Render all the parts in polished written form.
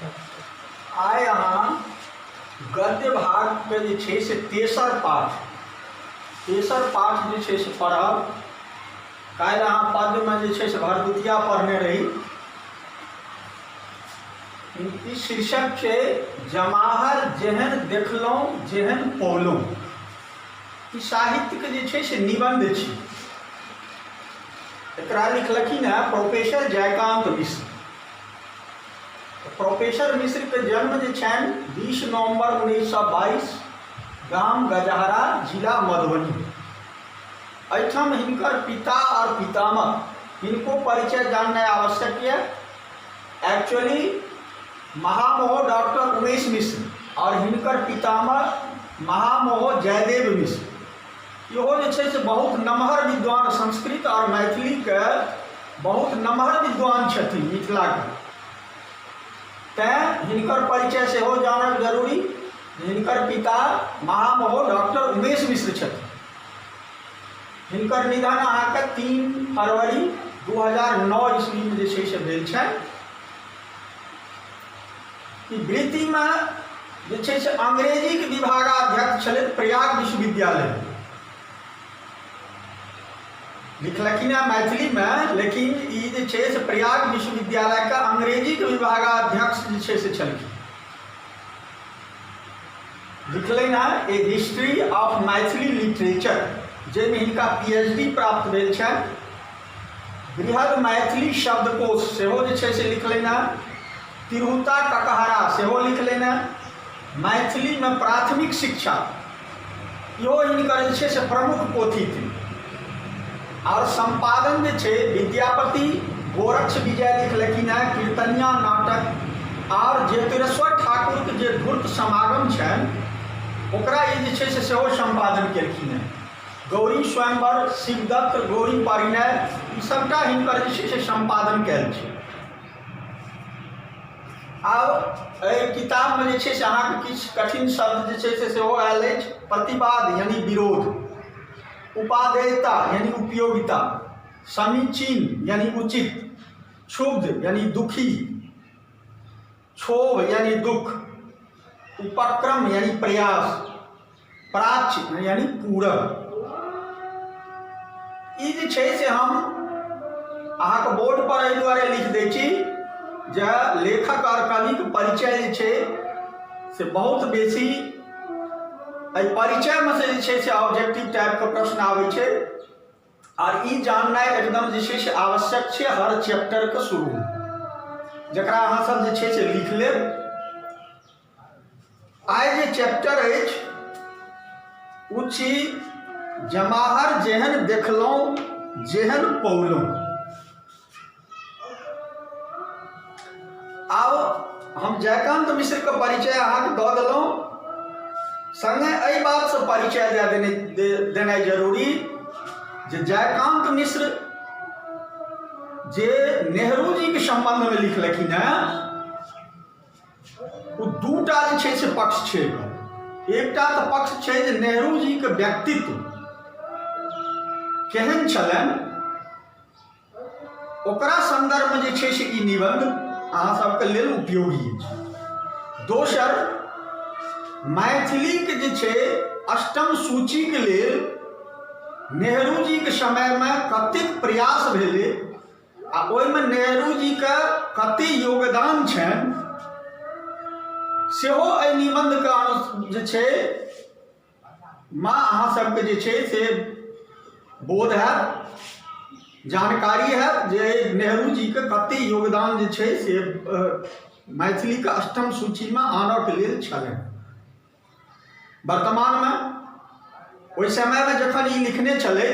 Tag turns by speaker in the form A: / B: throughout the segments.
A: आइ अहाँ गद्य भागके जे छै से तेसर पाठ जे छै से पढ़ब। काल्हि अहाँ पद्यमे जे छै से भरदुतिया पढ़ने रही। ई शीर्षक छै जमाहर जेहन देखलहुँ जेहन पौलहुँ। ई साहित्यके जे छै से निबन्ध छी। एकरा लिखलखिन हेँ प्रोफेसर जयकान्त मिश्र। प्रोफेसर मिश्रके जन्म जे छनि 20 नवम्बर 1922, गाम गजहरा, जिला मधुबनी। एहिठाम हिनकर पिता आओर पितामह, हिनको परिचय जाननाइ आवश्यक यऽ। एक्चुअली महामहो डॉक्टर उमेश मिश्र आओर हिनकर पितामह महामहो जयदेव मिश्र, इहो जे छै से बहुत नमहर विद्वान, संस्कृत आओर मैथिलीके बहुत नमहर विद्वान छथिन मिथिलाके। तैँ हिनकर परिचय सेहो जानब जरूरी। हिनकर पिता महामहो डॉक्टर उमेश मिश्र छथिन। हिनकर निधन अहाँके 3 फरवरी 2009 ईस्वीमे जे छै से भेल छनि। ई वृत्तिमे जे छै से अंग्रेजीके विभागाध्यक्ष छलथि प्रयाग विश्वविद्यालय। लिखलखिन हेँ मैथिलीमे, लेकिन ई जे छै से प्रयाग विश्वविद्यालयके अंग्रेजीके विभागाध्यक्ष जे छै से छलखिन। लिखलनि हेँ a history of Maithili literature, जाहिमे हिनका पी एच डी प्राप्त भेल छनि। बृहद मैथिली शब्दकोश सेहो जे छै से लिखलनि हेँ। तिरहुता ककहरा सेहो लिखलनि हेँ। मैथिलीमे प्राथमिक शिक्षा, इहो हिनकर जे छै से प्रमुख पोथी थिक। आओर सम्पादन जे छै विद्यापति गोरक्ष विजय लिखलखिन हेँ, कीर्तनिया नाटक आओर ज्योतिरेश्वर ठाकुरके जे धूर्त समागम छनि, ओकरा ई जे छै से सेहो सम्पादन केलखिन हेँ। गौरी स्वयंवर, शिवदत्त गौरी परिणय, ई सभटा हिनकर जे छै से सम्पादन कयल छै। आब एहि किताबमे जे छै से अहाँके किछु कठिन शब्द जे छै से सेहो आयल अछि। प्रतिवाद यानि विरोध, उपादेयता यानि उपयोगिता, समीचीन यानि उचित, क्षुब्ध यानि दुखी, क्षोभ यानि दुख, उपक्रम यानि प्रयास, प्राच्य यानि पूरब। ई जे छै से हम अहाँके बोर्ड पर एहि दुआरे लिख दै छी जे लेखक आओर कविके परिचय जे छै से बहुत बेसी एहि परिचयमे से जे छै से ऑब्जेक्टिव टाइपके प्रश्न आबै छै आर ई जाननाइ एकदम जे छै से आवश्यक छै हर चैप्टरके शुरूमे, जकरा अहाँ सब जे छै से लिख लेब। आइ जे चैप्टर अछि ओ छी जमाहर जेहन देखलहुँ जेहन पौलहुँ। आब हम जयकान्त मिश्रके परिचय अहाँके दऽ देलहुँ, सङ्गे एहि बातसँ परिचय दए देने देनाइ जरूरी जे जयकान्त मिश्र जे नेहरू जीके सम्बन्धमे लिखलखिन हेँ, ओ दूटा जे छै से पक्ष छै। एकटा तऽ पक्ष छै जे नेहरू जीके व्यक्तित्व केहन छलनि, ओकरा सन्दर्भमे जे छै से ई निबन्ध अहाँ सबके लेल उपयोगी अछि। दोसर, मैथिलीके जे छै अष्टम सूचीके लेल नेहरू जीके समयमे कतेक प्रयास भेलै आ ओहिमे नेहरू जीके कते योगदान छनि, सेहो एहि निबन्धके जे छै माँ अहाँ सबके जे छै से बोध हैत, जानकारी हैत जे नेहरू जीके कते योगदान जे छै से मैथिलीके अष्टम सूचीमे आनऽके लेल छलनि। वर्तमानमे ओहि समयमे जखन ई लिखने छलथि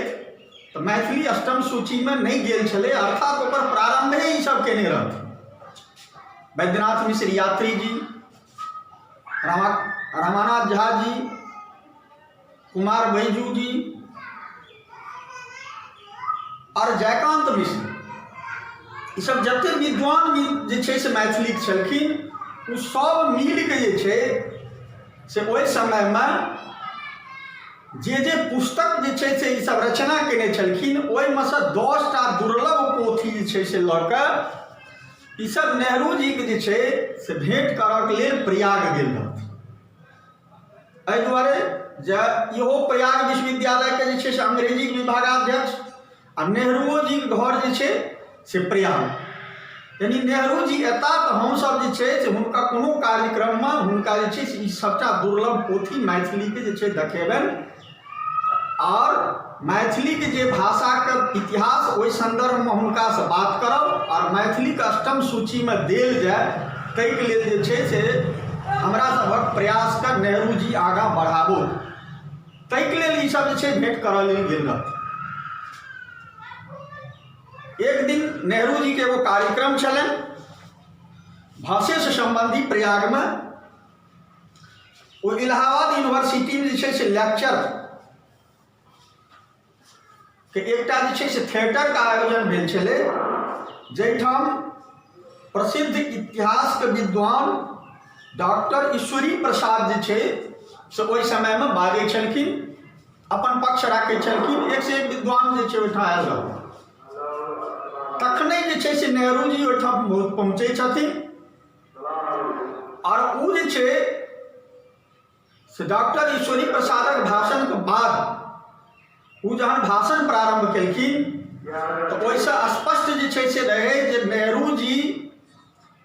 A: तऽ मैथिली अष्टम सूचीमे नहि गेल छलै, अर्थात ओकर प्रारम्भे ई सब केने रहथिन। वैद्यनाथ मिश्र यात्री जी, रमानाथ झा जी, कुमार बैजू जी आओर जयकान्त मिश्र, ईसब जतेक विद्वान जे छै से मैथिलीके छलखिन, ओ सब मिलके जे छै से ओहि समयमे जे जे पुस्तक जे छै से ईसब रचना केने छलखिन, ओहिमे सँ 10टा दुर्लभ पोथी जे छै से लऽ कऽ ईसभ नेहरू जीके जे छै से भेँट करऽके लेल प्रयाग गेल रहथिन। एहि दुआरे जे इहो प्रयाग विश्वविद्यालयके जे छै से अंग्रेजीके विभागाध्यक्ष आ नेहरूओ जीके घर जे छै से प्रयाग, यानी नेहरू जी एता तऽ हमसभ जे छै से हुनका कोनो कार्यक्रममे हुनका जे छै से ई सभटा दुर्लभ पोथी मैथिलीके जे छै देखेबनि आओर मैथिलीके जे भाषाके इतिहास ओहि सन्दर्भमे हुनकासँ बात करब आओर मैथिलीके अष्टम सूचीमे देल जाय ताहिके लेल जे छै से हमरा सभक प्रयासके नेहरू जी आगाँ बढ़ाबू, ताहिके लेल ईसभ जे छै भेँट करऽ लेल गेल रहथिन। एक दिन नेहरू जीके एगो कार्यक्रम छलनि भाषेसँ सम्बन्धी प्रयागमे, ओ इलाहाबाद यूनिवर्सिटीमे जे छै से लेक्चर के एकटा जे छै से थिएटरके आयोजन भेल छलै, जाहिठाम प्रसिद्ध इतिहासके विद्वान डॉक्टर ईश्वरी प्रसाद जे छै से ओहि समयमे बाजै छलखिन, अपन पक्ष राखै छलखिन। एक से एक विद्वान जे छै ओहिठाम आयल रहथिन। तखने जे छै से नेहरू जी ओहिठाम पहुँचै छथिन आओर ओ जे छै से डॉक्टर ईश्वरी प्रसादक भाषणके बाद ओ जहन भाषण प्रारम्भ केलखिन तऽ ओहिसँ स्पष्ट जे छै से रहै जे नेहरू जी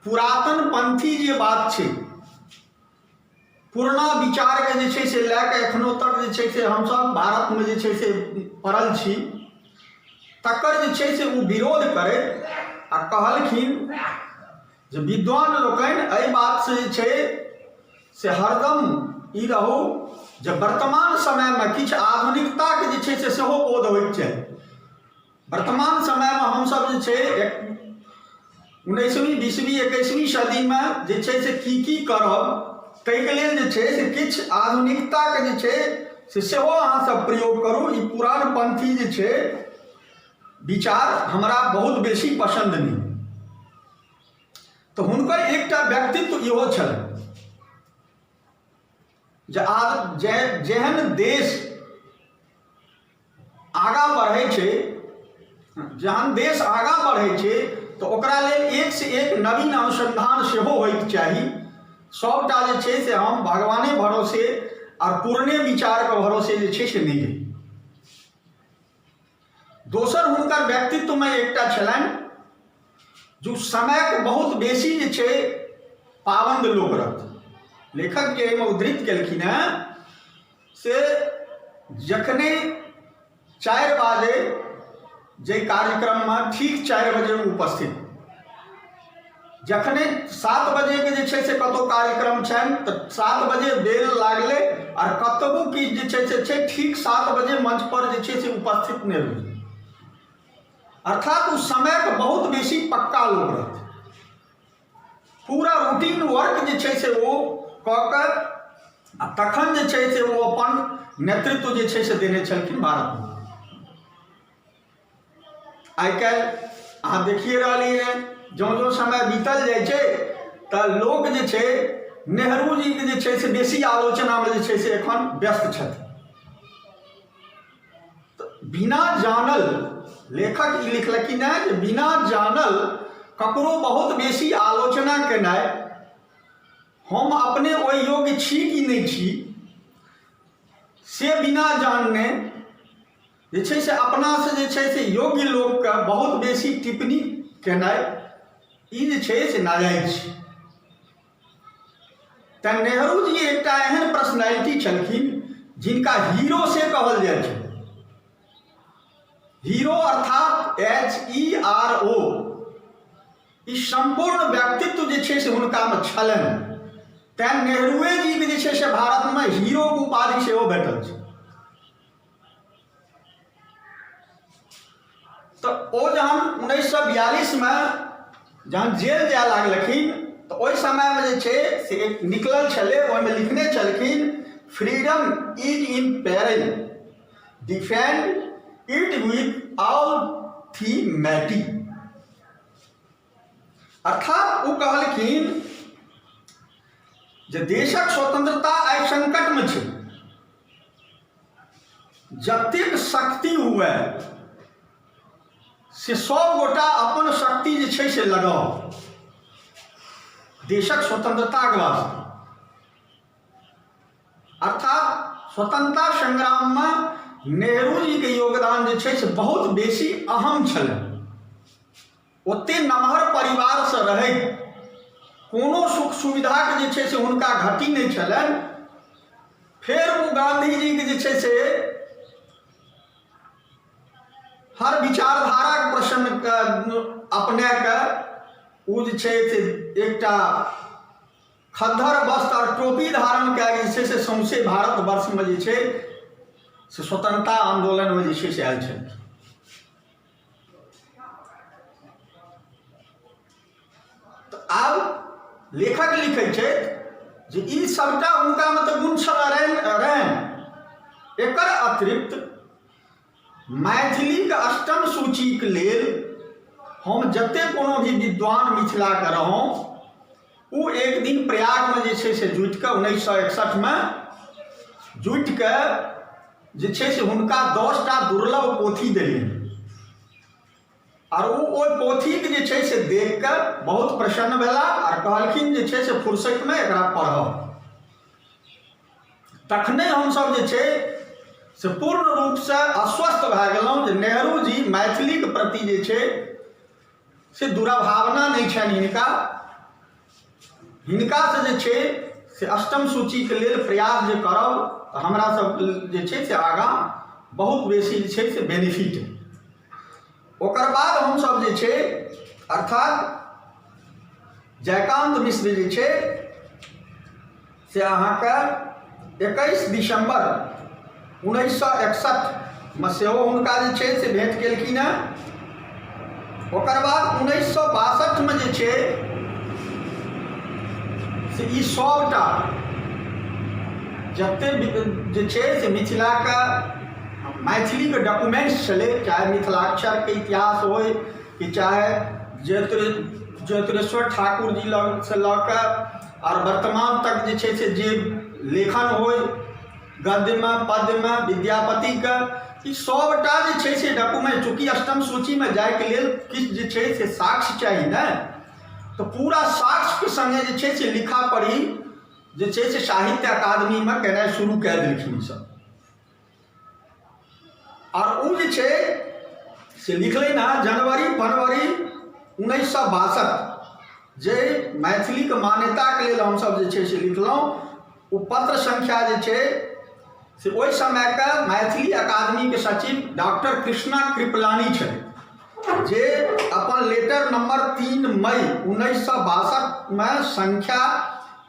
A: पुरातन पंथी जे बात छै, पुरना विचारके जे छै से लए कऽ एखनो तक जे छै से हमसभ भारतमे जे छै से पड़ल छी, तकर जे छै से ओ विरोध करैत आ कहलखिन जे विद्वान लोकनि एहि बातसँ जे छै से हरदम ई रहू जे वर्तमान समयमे किछु आधुनिकताके जे छै से सेहो बोध होइके चाही। वर्तमान समयमे हमसभ जे छै 19वीं 20वीं 21वीं सदीमे जे छै से की की करब ताहिके लेल जे छै से किछु आधुनिकताके जे छै से सेहो अहाँसभ प्रयोग करू। ई पुरानपन्थी जे छै विचार हमरा बहुत बेसी पसन्द नहि। तऽ हुनकर एकटा व्यक्तित्व इहो छलनि जे आब जे जेहन देश आगाँ बढ़ै छै, जहन देश आगाँ बढ़ै छै तऽ ओकरा लेल एकसँ एक नवीन अनुसन्धान सेहो होइके चाही। सभटा जे छै से हम भगवाने भरोसे आओर पुरने विचारके भरोसे जे छै से नहि रही। दोसर हुनकर व्यक्तित्वमे एकटा छलनि जो समयके बहुत बेसी जे छै पाबन्द लोक रहथिन। लेखक जे एहिमे उद्धृत केलखिन हेँ से जखने 4 बाजे जाहि कार्यक्रममे ठीक 4 बजे उपस्थित, जखने 7 बजेके जे छै से कतहु कार्यक्रम छनि तऽ 7 बजे बेल लागलै आओर कतबो किछु जे छै से छै ठीक 7 बजे मंचपर जे छै से उपस्थित नहि होइ, अर्थात ओ समयके बहुत बेसी पक्का लोक रहथिन। पूरा रूटीन वर्क जे छै से ओ कऽ कऽ आ तखन जे छै से ओ अपन नेतृत्व जे छै से देने छलखिन भारतमे। आइ काल्हि अहाँ देखिए रहलियै हँ, जँ जँ समय बीतल जाइ छै तऽ लोक जे छै नेहरू जीके जे छै से बेसी आलोचनामे जे छै से एखन व्यस्त छथिन। तऽ बिना जानल लेखक ई लिखलखिन हेँ जे बिना जानल ककरो बहुत बेसी आलोचना केनाइ, हम अपने ओहि योग्य छी कि नहि छी से बिना जानने जे छै से अपनासँ जे छै से योग्य लोकके बहुत बेसी टिप्पणी केनाइ ई जे छै से नाजायज छै। तेँ नेहरू जी एकटा एहन पर्सनैलिटी छलखिन जिनका हीरो से कहल जाइ छै। हीरो अर्थात HERO, ई सम्पूर्ण व्यक्तित्व जे छै से हुनकामे छलनि। तेँ नेहरूए जीके जे छै से भारतमे हीरोके उपाधि सेहो भेटल छै। तऽ ओ जहन 1942मे जहन जेल जाय लागलखिन तऽ ओहि समयमे जे छै से एक निकलल छलै, ओहिमे लिखने छलखिन freedom is in peril, defend it with all thy mighty. अर्थात ओ कहलखिन जे देशक स्वतंत्रता आइ संकटमे छै, जतेक शक्ति हुए से सब गोटा अपन शक्ति जे छै से लगाउ। देशक स्वतंत्रताके वास्ते। अर्थात स्वतंत्रता संग्राममे नेहरू जीके योगदान जे छै से बहुत बेसी अहम छलै। ओते नमहर परिवारसँ रहैत कोनो सुख सुविधाके जे छै से हुनका घटी नहि छलनि। फेर ओ गाँधीजीके जे छै से हर विचारधाराके प्रसन्नके अपनाके ओ जे छै से एकटा खद्दर वस्त्र आओर टोपी धारण कए जे छै से सौंसे भारतवर्षमे जे छै से स्वतंत्रता आन्दोलनमे जे छै से आयल छलखिन। तऽ आब लेखक लिखै छथि जे ई सभटा हुनकामे तऽ गुण छल रहनि, एकर अतिरिक्त मैथिलीके अष्टम सूचीके लेल हम जतेक कोनो भी विद्वान मिथिलाके रहौं ओ एक दिन प्रयागमे जे छै से जुटिकऽ 1961मे जुटिकऽ जे छै से हुनका 10टा दुर्लभ पोथी देलियनि आओर ओ ओहि पोथीके जे छै से देखिकऽ बहुत प्रसन्न भेला आओर कहलखिन जे छै से फुर्सतिमे एकरा पढ़ब। तखने हमसभ जे छै से पूर्ण रूपसँ आश्वस्त भए गेलहुँ जे नेहरू जी मैथिलीके प्रति जे छै से दुराभावना नहि छनि हिनका। हिनकासँ जे छै से अष्टम सूचीके लेल प्रयास जे करब तऽ हमरा सब जे छै से आगाँ बहुत बेसी जे छै से बेनिफिट। ओकर बाद हमसभ जे छै अर्थात जयकान्त मिश्र जे छै से अहाँके 21 दिसम्बर 1961मे सेहो हुनका जे छै से भेँट केलखिन हेँ। ओकर बाद 1962मे जे छै से ई सभटा जते जे छै से मिथिलाके मैथिलीके डॉक्यूमेंट्स छलै, चाहे मिथिलाक्षरके इतिहास होइ कि चाहे ज्योतिरेश्वर ठाकुर जी लगसँ लऽ कऽ आओर वर्तमान तक जे छै से जे लेखन होइ गद्यमे पद्यमे विद्यापतिके, ई सभटा जे छै से डॉक्यूमेंट, चूँकि अष्टम सूचीमे जाइके लेल किछु जे छै से साक्ष्य चाही ने, तऽ पूरा साक्ष्यके सङ्गे जे छै से लिखा पढ़ी जे छै से साहित्य अकादमीमे केनाइ शुरू कए देलखिन ईसभ। आओर ओ जे छै से लिखलनि हँ जनवरी फरवरी 1962, जे मैथिलीके मान्यताके लेल हमसभ जे छै से लिखलहुँ। ओ पत्र संख्या जे छै से ओहि समयके मैथिली अकादमीके सचिव डॉक्टर कृष्णा कृपलानी छथि, जे अपन लेटर नंबर 3 मई 1962मे संख्या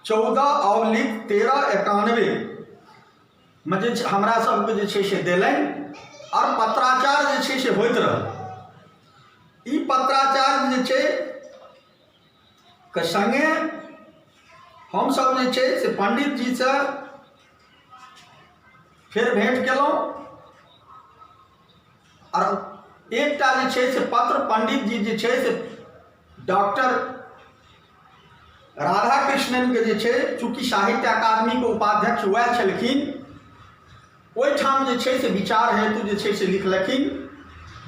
A: 14/1391 मे जे हमरा सबके जे छै से देलनि आओर पत्राचार जे छै से होइत रहल। ई पत्राचार जे छै के सङ्गे हमसब जे छै से पंडित जीसँ फेर भेँट केलहुँ आओर एकटा जे छै से पत्र पंडित जी जे छै से डॉक्टर राधाकृष्णनके जे छै, चूँकि साहित्य अकादमीके उपाध्यक्ष वएह छलखिन, ओहिठाम जे छै से विचार हेतु जे छै से लिखलखिन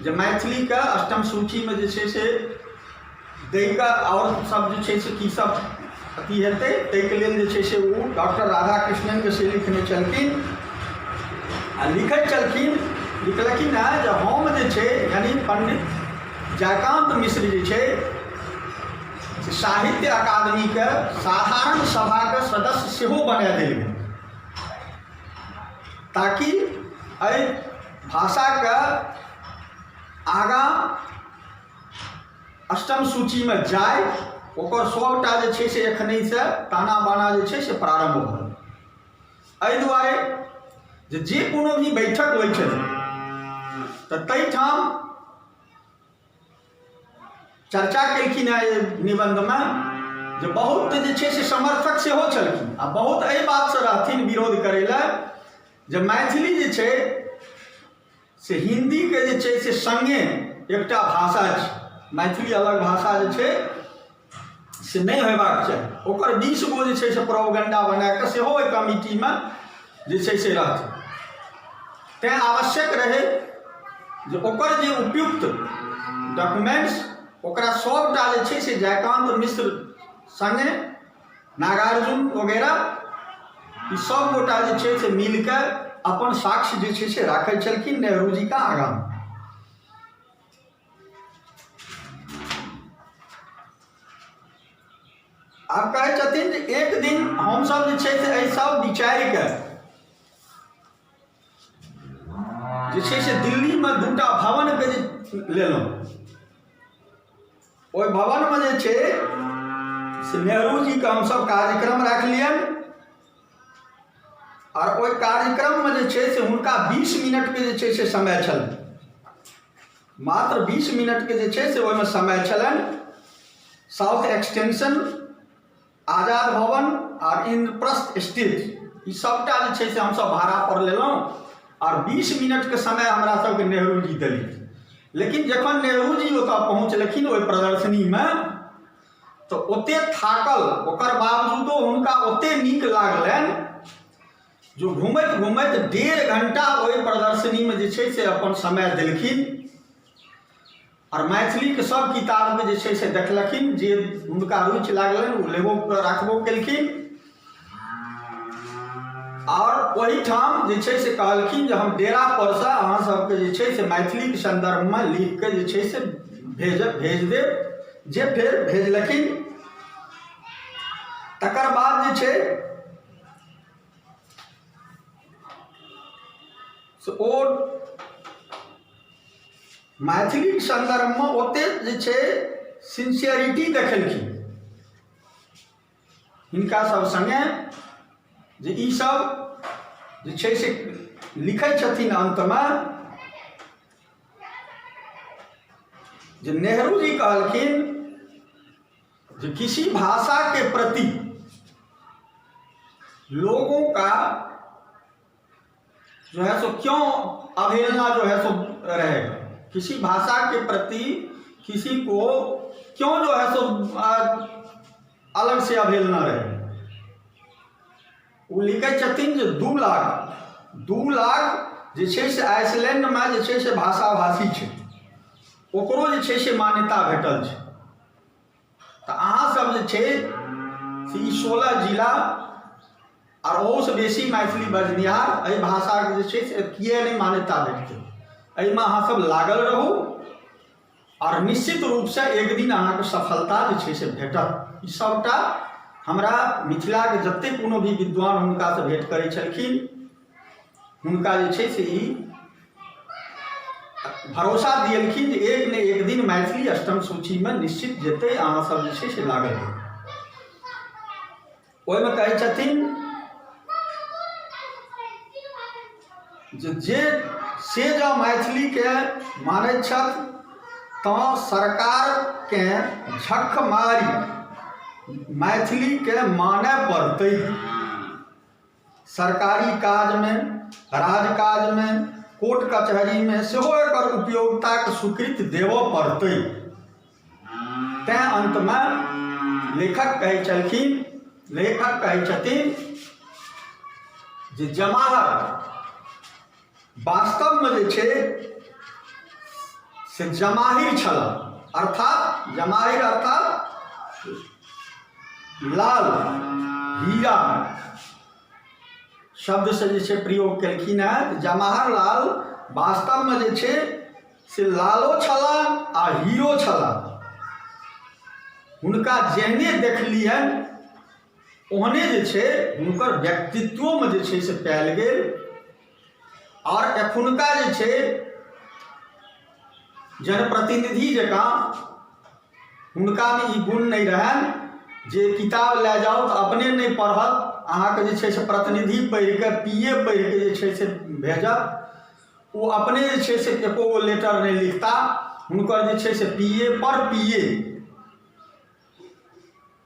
A: जे मैथिलीके अष्टम सूचीमे जे छै से दैके आओर सब जे छै से की सब अथी हेतै, ताहिके लेल जे छै से ओ डॉक्टर राधाकृष्णनके से लिखने छलखिन। आ लिखै छलखिन, लिखलखिन हेँ जे हम जे छै यानि पंडित जयकान्त मिश्र जे छै से साहित्य अकादमीके साधारण सभाके सदस्य सेहो बना देल गेल, ताकि एहि भाषाके आगाँ अष्टम सूचीमे जाय, ओकर सभटा जे छै से एखनहिसँ ताना बाना जे छै से प्रारम्भ भऽ गेल। एहि दुआरे जे जे कोनो भी बैठक होइ छलै तऽ ताहिठाम चर्चा केलखिन हेँ एहि निबन्धमे जे बहुत जे छै से समर्थक सेहो छलखिन आ बहुत एहि बातसँ रहथिन विरोध करै लए जे मैथिली जे छै से हिन्दीके जे छै से सङ्गे एकटा भाषा छै, मैथिली अलग भाषा जे छै से नहि होयबाक चाही। ओकर 20 गो जे छै से प्रोपगंडा बना कऽ सेहो ओहि कमिटीमे जे छै से रहतै। तैँ आवश्यक रहै जे ओकर जे उपयुक्त डॉक्यूमेंट्स ओकरा सभटा जे छै से जयकान्त मिश्र सङ्गे नागार्जुन वगैरह ई सब गोटा जे छै से मिलके अपन साक्ष्य जे छै से राखै छलखिन नेहरू जी के आगाँमे। आब कहै छथिन जे एक दिन हमसभ जे छै से एहि सब विचारिके जे छै से दिल्लीमे दूटा भवनके जे लेलहुँ, ओहि भवनमे जे छै से नेहरू जीके हमसभ कार्यक्रम राखलियनि आर ओहि कार्यक्रममे जे छै से हुनका 20 मिनटके जे छै से समय छलनि, मात्र 20 मिनटके जे छै से ओहिमे समय छलनि। साउथ एक्सटेंशन, आजाद भवन आर इन्द्रप्रस्थ स्टेज, ई सबटा जे छै से हमसब भाड़ा पर लेलहुँ आर 20 मिनटके समय हमरा सबके नेहरू जी देलखिन। लेकिन जखन नेहरू जी ओतऽ पहुँचलखिन ओहि प्रदर्शनीमे तऽ ओते थाकल, ओकर बावजूदो हुनका ओते नीक लागलनि जो घुमैत घुमैत 1.5 घंटा ओहि प्रदर्शनीमे जे छै से अपन समय देलखिन आओर मैथिलीके सब किताबके जे छै से देखलखिन, जे हुनका रुचि लागलनि ओ लेबो राखबो केलखिन आओर ओहिठाम जे छै से कहलखिन जे हम डेरा परसँ अहाँ सबके जे छै से मैथिलीके सन्दर्भमे लिखके जे छै से भेज देब, जे फेर भेजलखिन। तकर बाद जे छै से ओ मैथिलीके सन्दर्भमे ओतेक जे छै सिन्सियरिटी देखेलखिन हिनका सब सङ्गे जे ई सब जे छै से लिखै छथिन अन्तमे जे नेहरू जी कहलखिन जे किसी भाषा के प्रति लोगों का जो है सो क्यों अवहेलना जो है सो रहेगा, किसी भाषा के प्रति किसी को क्यों जो है सो अलग से अवहेलना रहेगा। ओ लिखै छथिन जे 2 लाख जे छै से आइसलैंडमे जे छै से भाषा भाषी छै, ओकरो जे छै से मान्यता भेटल छै। तऽ अहाँ सब जे छै से ई 16 जिला आर ओहूसँ बेसी मैथिली बजनिहार एहि भाषाके जे छै से किए नहि मान्यता भेटतै, एहिमे अहाँ सब लागल रहू आओर निश्चित रूपसँ एक दिन अहाँके सफलता जे छै से भेटत। ई सबटा हमरा मिथिलाके जतेक कोनो भी विद्वान हुनकासँ भेँट करै छलखिन हुनका जे छै से ई भरोसा दियलखिन जे एक ने एक दिन मैथिली अष्टम सूचीमे निश्चित जेतै, अहाँ सब जे छै से लागल रहू। ओहिमे कहै छथिन जे जे से जँ मैथिलीके मानैत छथि तँ सरकारके झख मारि मैथिलीके मानय पड़तै। सरकारी काजमे, राजकाजमे, कोर्ट कचहरीमे सेहो एकर उपयोगिताके स्वीकृति देबऽ पड़तै। तैँ अन्तमे लेखक कहै छलखिन, लेखक कहै छथिन जे जवाहर वास्तवमे जे छै से जमाहिर छल, अर्थात जमाहिर अर्थात लाल हीरा शब्दसँ जे छै प्रयोग केलखिन हेँ। जवाहर लाल वास्तवमे जे छै से लालो छलाह आ हीरो छलाह। हुनका जेहने देखलियनि ओहने जे छै हुनकर व्यक्तित्वोमे जे छै से पायल गेल। आओर एखुनका जे छै जनप्रतिनिधि जकाँ हुनकामे ई गुण नहि रहनि जे किताब लए जाउ तऽ अपने नहि पढ़त, अहाँके जे छै से प्रतिनिधि पढ़िके पी ए पढ़िके जे छै से भेजत। ओ अपने जे छै से एको गो लेटर नहि लिखता, हुनकर जे छै से P A per P A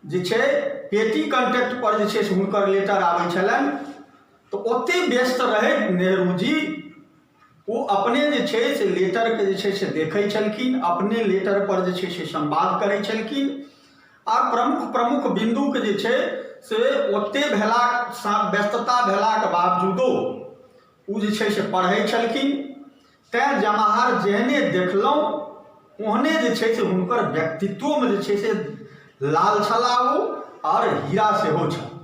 A: जे छै पेटी कॉन्टैक्ट पर जे छै से हुनकर लेटर आबै छलनि। तऽ ओतेक व्यस्त रहैत नेहरू जी ओ अपने जे छै से लेटरके जे छै से देखै छलखिन, अपने लेटर पर जे छै से संवाद करै छलखिन आ प्रमुख प्रमुख बिन्दुके जे छै से ओते भेला व्यस्तता भेलाके बावजूदो ओ जे छै से पढ़ै छलखिन। तैँ जवाहर जेहने देखलहुँ ओहने जे छै से हुनकर व्यक्तित्वोमे जे छै से लाल छलाह ओ आओर हीरा सेहो छल।